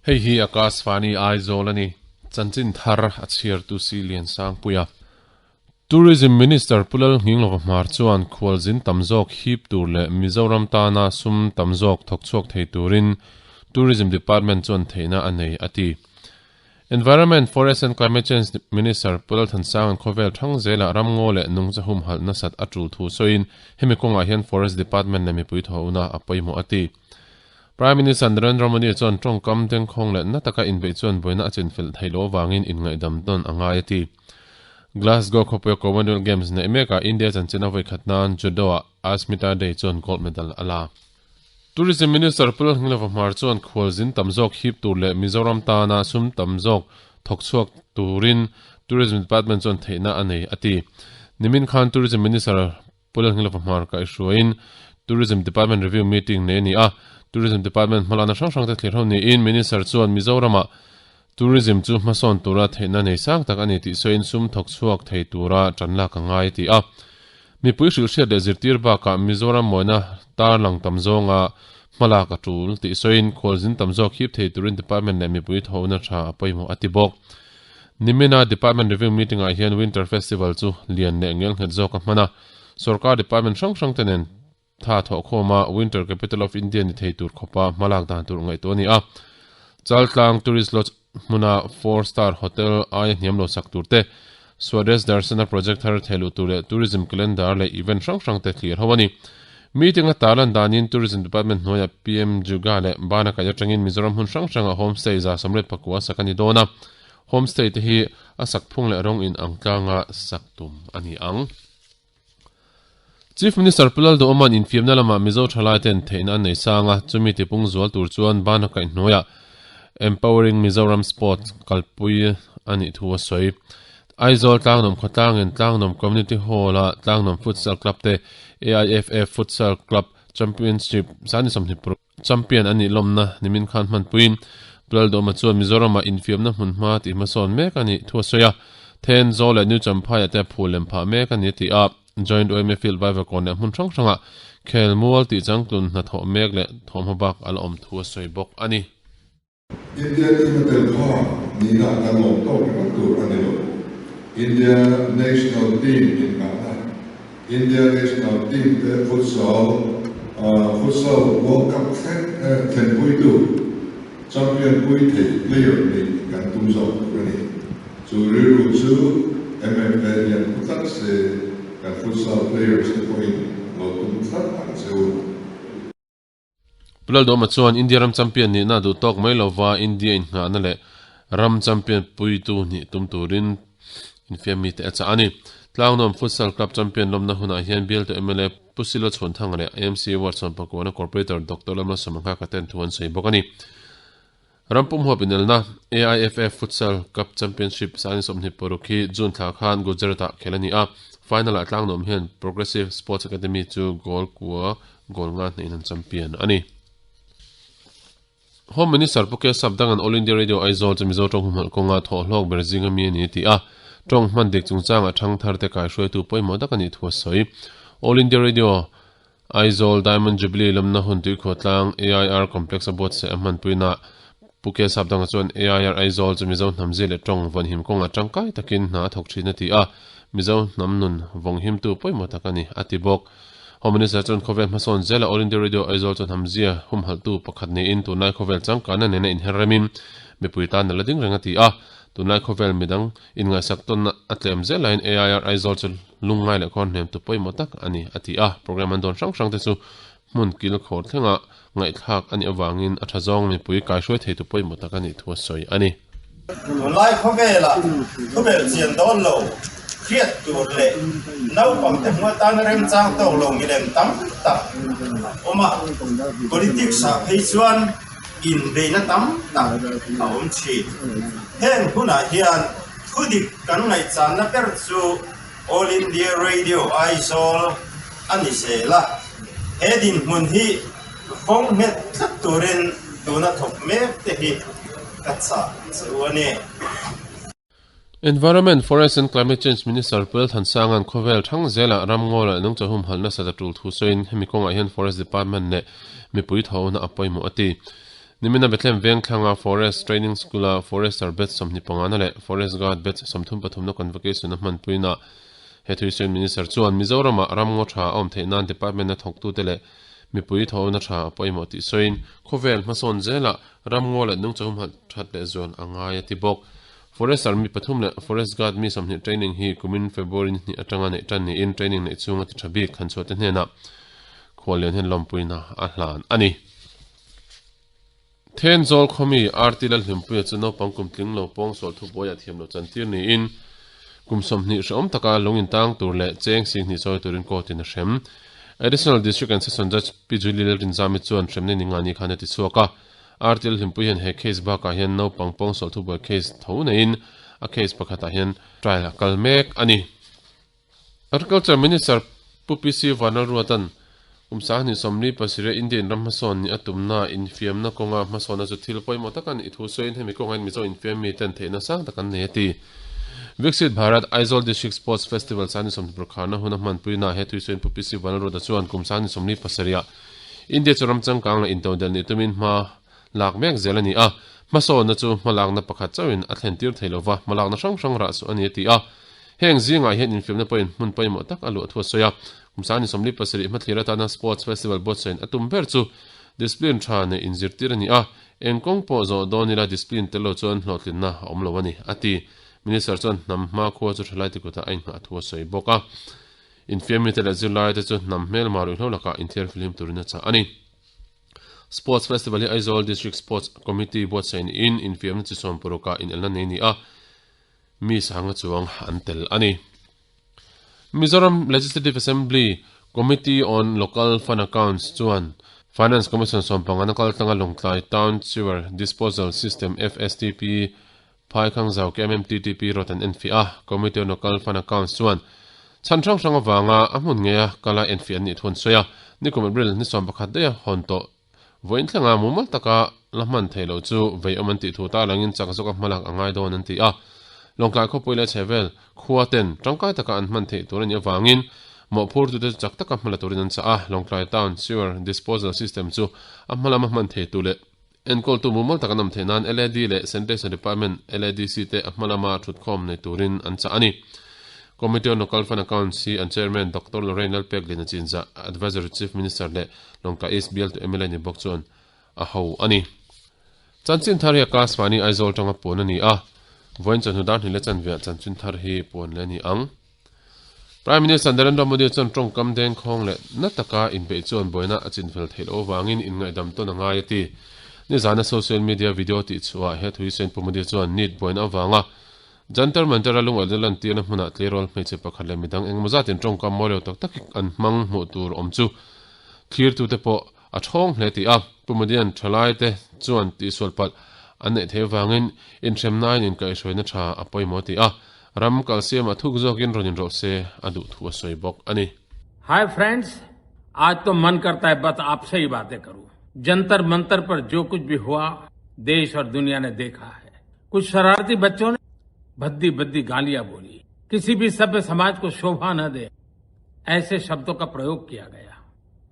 Hei hi Akashvani Aizawl a ni. Chanchin thar a chhiartu si Liansangpuia. Tourism Minister Pu Lalnghinglova Hmar chuan khualzin tam zawk hip tur leh Mizoram tana sum tam zawk thawkchhuak thei turin Tourism Department chuan theihna a nei a ti. Environment, Forest and Climate Change Minister Pu Lalthansanga'n khawvel thang zelah ramngaw leh nungcha humhalh nasat a tul thu sawiin hemi kawngah hian Forest Department leh mipui thawhna a pawimawh a ti. Prime Minister Narendra Modi chuan tawngkam dengkhawng leh na taka inbeih chuan buaina a chinfel theih loh avangin inngaihdam tawn a ngai a ti. Glasgow khawpuia Commonwealth Games neih mekah India chanchin a vawikhat nan Judo-ah Asmita Dey chuan gold medal a la. Tourism Minister Pu Lalhnilova Hmar chuan khualzin tam zawk hip tur leh Mizoram tana sum tam zawk thawk chhuak turin Tourism Department chuan theihna a nei a ti. Nimin khan Tourism Minister Pu Lalhnilova Hmar kaihhruaiin Tourism Department Review Meeting nei a ni a, Tourism Department hmalakna hrang hrangte thlir ho niin Minister chuan Mizoramah Tourism chu hmasawn tura theihna nei sang tak a ni tih sawiin sum thawk chhuak thei tura tan lak a ngai a ti a. Mipui hrilhhriat leh zirtir bakah Mizoram mawina tarlang tam zawnga hmalak a tul tih sawiin khualzin tam zawk hip thei turin Department leh mipui thawhna tha a pawimawh a ti bawk. Nimina Department Review Meeting ah hian Winter Festival chu lian leh ngelnghet zawk a hman a, Sorkar Department hrang hrang te nen tha thawhkhawm a Winter Capital of India ni thei tur khawpa hmalak dan tur ngaihtuah a ni a. Chaltlang Tourist Lodge hmuna Four Star Hotel aia hniam lo sak tur te, Swadesh Darshana Project thar thehluh tur leh Tourism Calendar leh Event hrang hrang te thlir ho a ni. Meeting a tarlan danin Tourism Department hnuaiah PM Juga leh Bana kaih atangin Mizoram hmun hrang hrangah Homestay 130 sak a ni dawn a. Homestay te hi a sak phung leh rawng in ang tlanga sak tum a ni ang. Chief Minister Pu Lalduhawma'n infiamna lamah Mizo thalai ten theihna an nei sang a, chumi tipung zual tur chuan bana kaih hnuaiah Empowering Mizoram Sports kalpui a nih thu a sawi. Aizawl Tlangnawm khawtlangin Tlangnawm Community Hall-a Tlangnawm Futsal Club te AIFF Futsal Club Championship 20 Champion a nih lawmna nimin khan hmanpuiin Pu Lalduhawma chuan Mizoramah infiamna hmunhma tih hmasawn mek a nih thu a sawi a, Thenzawl leh New Champhaiah te a phul lem phah mek a ni a ti a, Joint OMA Field Vaivakawn leh hmun hrang hrangah khelmual tih changtlun hnathawh mek leh thawmhnaw bak a la awm thu a sawi bawk a ni. India team a tel kha nihna kan lawm tawk ringawt tur a ni lo. India national team inngahna, India national team te futsal futsal World Cup thleng thlenpuitu champion pui thei player nih kan tum zawk tur a ni. Chu rilru chu MFA hian pu tlat se kan futsal players te pawhin lo tum tlat ang che u. Pu Lalduhawma chuan India ram champion nihna a duh tawk mai lova India inngahna leh ram champion puitu nih tum turin infiam mite a chah a ni. Tlangnuam Futsal Club champion lawmna hunah hian bialtu mla Pu Silo Chhuanthanga leh AMC Ward Sawmpakuana Corporator Doctor Lalmalsawma Nghaka ten thu an sawi bawk a ni. Ram pum huap inelna AIFF Futsal Cup Championship 26 hi June thla khan Gujarat-ah khelh a ni a, final-ah tlangnuam hian Progressive Sports Academy chu goal kua goal nga hnehin an champion a ni. Home Minister Pu Keshav Dangan All India Radio Aizawl chu Mizo tawng humhalh kawnga thawhhlawk ber zinga mi a ni a ti a, tawng hman dik chungchangah thangthar te kaihruaitu pawimawh tak a nih thu a sawi. All India Radio Aizawl Diamond Jubilee lamna hun tuikhuah tlang AIR Complex a buatsaih a hmanpuinaah Pu K Sapdanga chuan AIR Aizawl chu Mizo hnam zia leh tawng vawnhim kawngah tangkai takin hna a thawk thin a ti a, Mizo hnam nun vawnghimtu pawimawh tak a ni, a ti bawk. Home Minister chuan khawvel hmasawn zela All India Radio Aizawl chu hnam zia humhalhtu pakhat niin tunlai khawvel changkanna nena inher remin mipui tan a la ding reng a ti a, tunlai khawvel midang inngaihsak tawnna a tlem zel laiin AIR Aizawl chu Lungngai leh khawn hnem tu pawimawh tak a ni, a ti a. Program an dawn hrang hrang te chu hmun kil khawr thlenga ngaihthlak a nih avangin a tha zawng mipui kaihruai thei tu pawimawh tak a nih thu a sawi a ni. Tunlai khawvelah thubelh chian dawn lo, hriat tur leh naupangte hmu atana remchang tawk lo milem tam tak a awm a. Politics-ah phei chuan inbeihna tam tak a awm thin. Heng hunah hian Thudik kan ngaihchanna ber chu All India Radio Aizawl a ni zel a, he dinhmun hi vawng nghet tlat turin tuna thawk mek te hi ka chah che u a ni. Environment, Forest and Climate Change Minister Pu Lalthansanga'n khawvel thang zelah ramngaw leh nungcha humhalh nasat a tul thu sawiin hemi kawngah hian Forest Department leh mipui thawhna a pawimawh a ti. Nimina Bethlehem Vengthlanga Forest Training School-a Forester Batch 25 na leh Forest Guard Batch 33 na Convocation a hmanpuina he thuisawiin Minister chuan Mizoramah ramngaw tha a awm theih nan Department-a thawktute leh mipui thawhna tha a pawimawh tih sawiin khawvel hmasawn zelah ramngaw leh nungcha humhalh that leh zual a ngai a ti bawk. Forester mi pathum leh Forest Guard mi 20 training hi kumin February ni hnih atanga neih tan niin training neih chhunga ti tha bik Khanchhuahte hnenah khuallian hian lawmpuina a hlan a ni. Thenzawl khawmi RT Lalhlimpuia chu naupang kum tling lo pawngsual thubuaiah thiam lo chantir niin kum 20 hrehawm taka lung intang tur leh cheng 20 chawi turin court in a hrem. Additional District and Session Judge Pi Julie Lalrinzami chuan hremna ni ngani khan a ti chhuak a. RT Lalhlimpuia hian he case bakah hian naupang pawngsual thubuai case tho neiin a case pakhatah hian trial a kal mek a ni. Agriculture Minister Pu PC Vanlalruata'n kum 2027 a Indian ram hmasawn nih a tumna infiamna kawnga hmasawnna chu thil pawimawh tak a nih thu sawiin hemi kawngah hian Mizo infiam miten theihna sang tak an nei a ti. Viksit Bharat Aizawl District Sports Festival 20 kharna huna hmanpuinaah he thuisawiin Pu PC Vanlalruata chuan kum 27 ah India chu ram changkang leh intodelh nih tumin hma lak mek zel a ni a, hmasawnna chu hmalakna pakhat chauhin a thlen tir thei lova, hmalakna hrang hrang rah chu a ni a ti a. Heng zingah hian infiamna pawhin hmun pawimawh tak a luah thu a sawi a, kum 27 hmathlir atana Sports Festival buatsawiin a tum ber chu discipline tha neih inzirtir a ni a, eng kawng pawh zawh dawn ila discipline tel lo chuan hlawhtlinna a awm lo a ni, a ti. Minister chuan hnam hmakhua chu thalai tikutah a inghah thu a sawi bawk a, infiamite leh zirlaite chu hnam hmelma ruihhlo lakah inthiarfihlim turin a chah a ni. Sports Festival hi Aizawl District Sports Committee buatsaih niin infiamna chi sawm parukah inelna nei ni a, mi sanga chuang an tel a ni. Mizoram Legislative Assembly Committee on Local Fund Accounts chuan Finance Commission sawmpangana kaltlanga Lawngtlai Town Sewer Disposal System FSTP Phaikhang zau KMMTTP rawt an enfiah a, Committee on Local Fund Accounts chuan chhan hrang hrang avanga a hmun ngeia kala enfiah an nih thu an sawi a, nikum April ni 11 daih a hawn tawh vawiin thlenga mumal taka la hman theih loh chu veiawm an tih thu tarlangin chak zawka hmalak a ngai dawn an ti a. Lawngtlai khawpui leh chhehvel khua ten tangkai taka an hman theih tur a nih avangin mawhphurtute chu chak taka hmala turin an chah a, Lawngtlai Town Sewer Disposal System chu a hmalama hman thei tu leh Enkawltu mumal tak an awm theih nan LAD leh Sanitation Department, LADC, te a hma lama thutkhawm nei turin an chah a ni. Committee on Local Fund Accounts hi an Chairman Doctor Lorraine Lalpekliana Chinzah, Advisory Chief Minister leh Lawngtlai East bialtu mla ni bawk chuan a ho a ni. Chanchin thar hi a class mahni Aizawl tanga puan a ni a, vawiin chawhnu dar hnih leh chanveah chanchin thar hi puan leh a ni ang. Prime Minister Narendra Modi chuan tawngkam dengkhawng leh na taka inbeih chuan buaina a chinfel theih loh avangin inngaihdam tawn a ngai a ti. Nizana social media video tihchhuah he thu hi sawiin Pu Modi chuan NEET buaina avanga Jantar Mantar-a lungaihna lantirna hmunah tleirawl hmeichhe pakhat leh midang engemaw zatin tawngkam mawi lo tak tak an hmang hmuh tur awm chu thlirtute pawh a thawng hle tih a, Pu Modian thalaite chuan tihsual palh an neih theih avangin inhremnain inkaihhruaina tha a pawimawh tih a, ram kalsiamah thuk zawkin rawn inrawh se a duh thu a sawi bawk a ni. Hi friends, आज तो मन करता है बस आपसे ही बातें करूं। जंतर मंतर पर जो कुछ भी हुआ देश और दुनिया ने देखा है। कुछ शरारती बच्चों ने भद्दी भद्दी गालियां बोली, किसी भी सभ्य समाज को शोभा न दे ऐसे शब्दों का प्रयोग किया गया।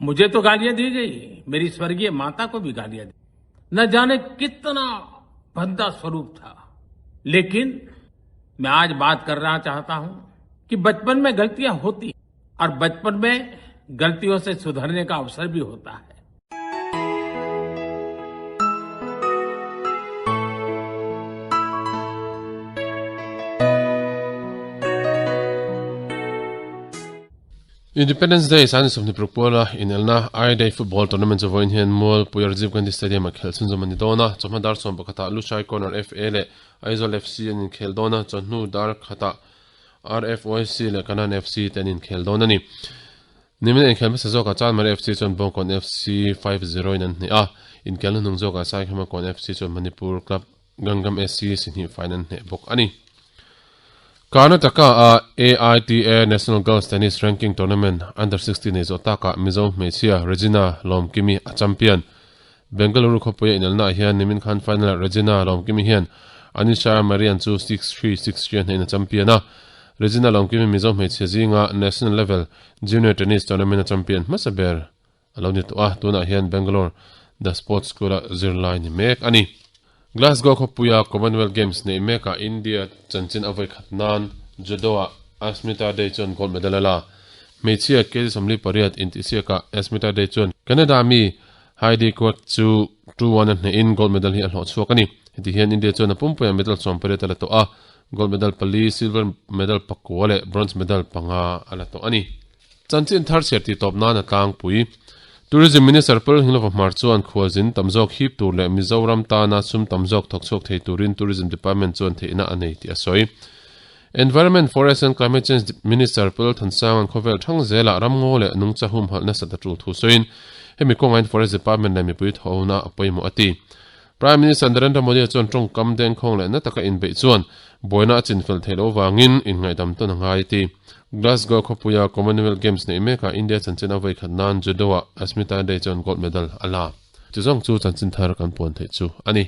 मुझे तो गालियां दी गई, मेरी स्वर्गीय माता को भी गालियां दी, न जाने कितना भद्दा स्वरूप था। लेकिन मैं आज बात करना चाहता हूं कि बचपन में गलतियां होती और बचपन में गलतियों से सुधरने का अवसर भी होता है। Independence Day 26 puala inelna I-Day Football Tournament chu vawiin hian Mualpui Rajiv Gandhi Stadium-ah khelh chhunzawm a ni dawn a, chawhma dar 11 ah Lushai Corner FA leh Aizawl FC an inkhel dawn a, chawhnu dar khatah RFYC leh Kanan FC te an inkhel dawn a ni. Nimin a inkhel hmasa zawkah Chanmari FC chuan Bawngkawn FC 5-0 in an hneh a, inkelna hnung zawkah Saikhama Kawn FC chuan Manipur Club Gangam SC sihnih faiin an hneh bawk a ni. Karnataka-a AITA National Girls Tennis Ranking Tournament Under 16 nei zawh takah Mizo hmeichhia Regina Lawmkimi a champion. Bengaluru khawpuia inelnaah hian nimin khan final-ah Regina Lawmkimi hian Anisha Marian chu 6-3, 6-3 a hnehin a champion a. Regina Lawmkimi Mizo hmeichhia zinga National Level Junior Tennis Tournament a champion hmasa ber a lo ni tawh a, tunah hian Bangalore The Sports School-a zirlai ni mek a ni. Glasgow khawpuia Commonwealth Games neih mekah India chanchin a vawikhat nan Judo-ah Asmita Day chuan gold medal a la. Hmeichhia kg 48 intihsiakah Asmita Day chuan Canada mi Heidi Quek chu 2-1 a hnehin gold medal hi a hlawh chhuak a ni. Heti hian India chuan a pumpuiah medal 18 a la tawh a, gold medal pali, silver medal pakua leh bronze medal panga a la tawh a ni. Chanchin thar chhiar tih tawp nan a tlangpui. Tourism Minister Pearl Hinglova Hmar chuan khualzin tam zawk hip tur leh Mizoram tana sum tam zawk thawk chhuak thei turin Tourism Department chuan theihna a nei tih a sawi. Environment, Forest and Climate Change Minister Pearl Thansanga'n khawvel thang zelah ramngaw leh nungcha humhalh nasat a tul thu sawiin hemi kawngain Forest Department leh mipui thawhna a pawimawh a ti. Prime Minister Narendra Modi chuan tawngkam dengkhawng leh na taka inbeih chuan buaina a chinfel theih loh avangin inngaihdam tawn a ngai a ti. Glasgow khawpuia Commonwealth Games neih mekah India chanchin a vawikhat nan Judo-ah Asmita Day chuan gold medal a la. Chuzawng chu chanchin thar kan puan theih chu a ni.